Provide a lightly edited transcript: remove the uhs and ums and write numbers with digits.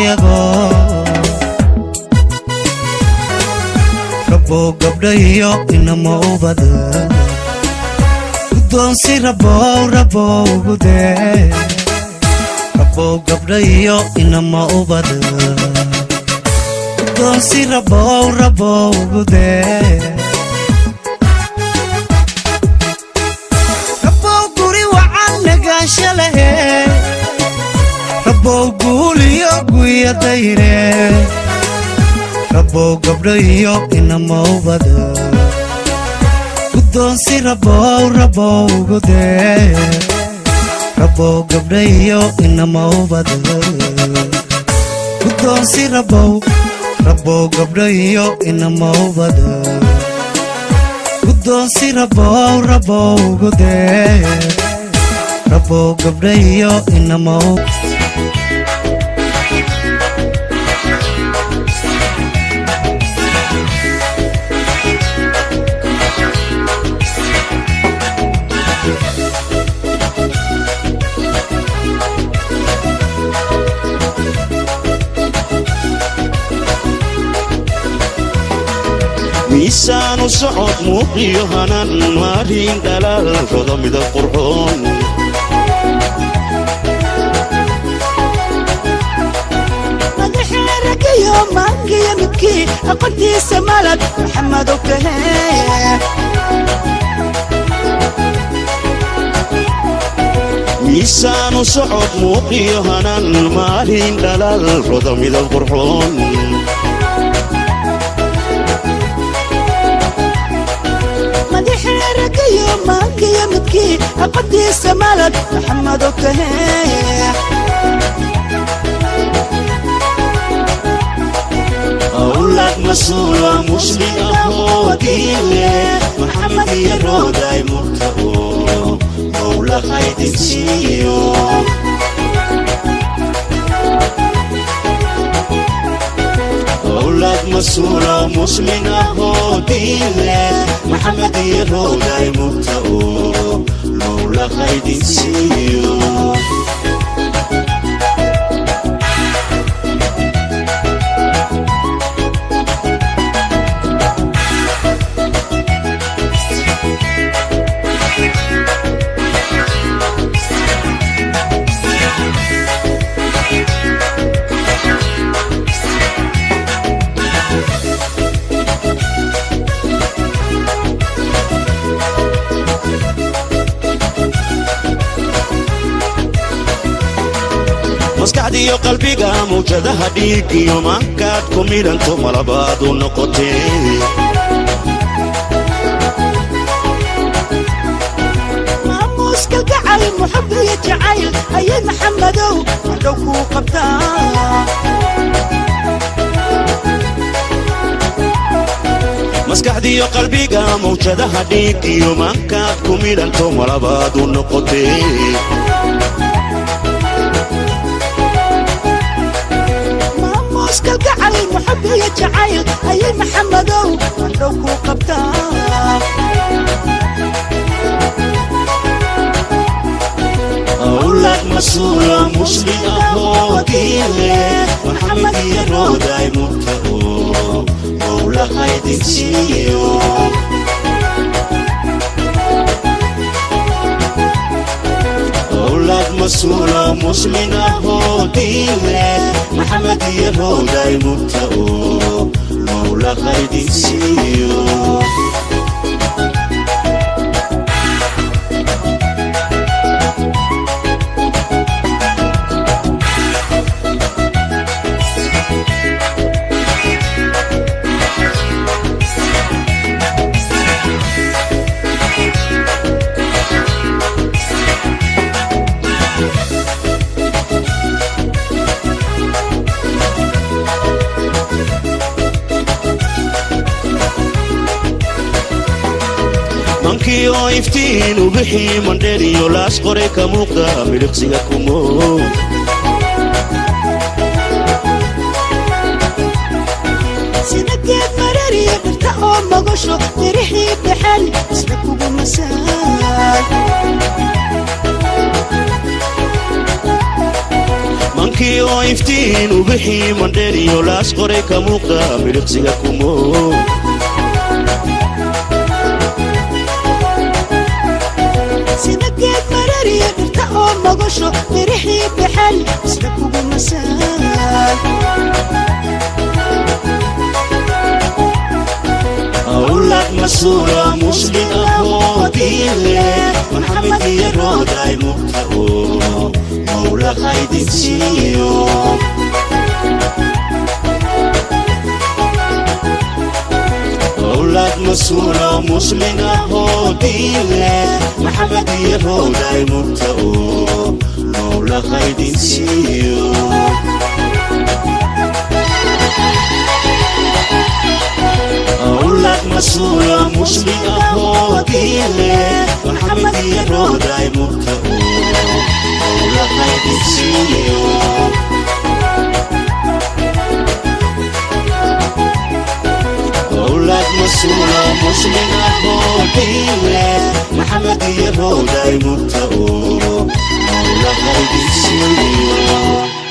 iyago Rabbow gabdho iyo inama ubada Guddoonsi rabbow rabbow gudee Rabbow gabdho iyo inama ubada Guddoonsi rabbow rabbow gudee Rabbow guri wacan nagaansha lehe Rabbow guuliyo guya dayre Rabbow gabdho iyo inama ubada Guddoonsi rabbow rabbow gudee Rabbow gabdho iyo inama ubada Guddoonsi rabbow rabbow gabdho iyo inama ubada Guddoonsi rabbow rabbow gudee Rabbow gabdho iyo inama Miisaanu socod muuqiyo hanan marin dhalaal rodo midab qurxoon Madaxeeragayo maangiyo midkii aqoontiisa malad Maxamedow kahee Miisaanu socod muuqiyo hanan marin dhalaal rodo midab qurxoon Madaxeeragayo maangiyo midkii aqoontiisa malad Maxamedow kahee Awlaad masuula muslim ahoo diin leh Maxamed iyo rooday murtao Mawla haydin siiyo Awlaad masuula muslim ahoo diin leh Maxamed iyo rooday murtao Mawla haydin siiyo Maskaxdiyo qalbiga mawjadaha dhiig iyo maankaad ku midhanto malabaad u noqotee Maamuuska gacal muxub iyo jacayl ayay Maxamedow hadhow kuu qabtaa Maskaxdiyo qalbiga mawjadaha dhiig iyo maankaad ku midhanto malabaad u noqotee Maamuuska gacal muxub iyo jacayl ayay Maxamedow hadhow kuu qabtaa Awlaad masuula muslim ahoo diin leh Maxamed iyo rooday murtao Mawla haydin siiyo Awlaad masuula muslim ahoo diin leh Maxamed iyo rooday murtao Mawla haydin siiyo Mankii oo iftiin u bixii mandheeriyo laas qoray ka muuqda midhiqsiga kumo Sida geed marariya dhirta oo magasho dirixii baxan isla kugu masaan Mankii Maalinkii oo iftiin ubixii mandheeriyo laas qoray ka muuqda miliqsiga kumo. Sida geed marariya dhirta oo magasho mirixii baxan isla kugu masaan. Awlaad masuula muslim ahoo diin leh, Maxamed iyo Rooday mugta oo Mawla haydin siiyo. Awlaad masuula muslim ahoo diin leh, Maxamed iyo Rooday mugta oo Mawla haydin siiyo. Awlaad masuula muslim ahoo diin leh, Maxamed iyo Rooday mugta oo Mawla haydin siiyo. Awlaad masuula muslim ahoo diin leh, Maxamed iyo Rooday mugta oo Mawla haydin siiyo.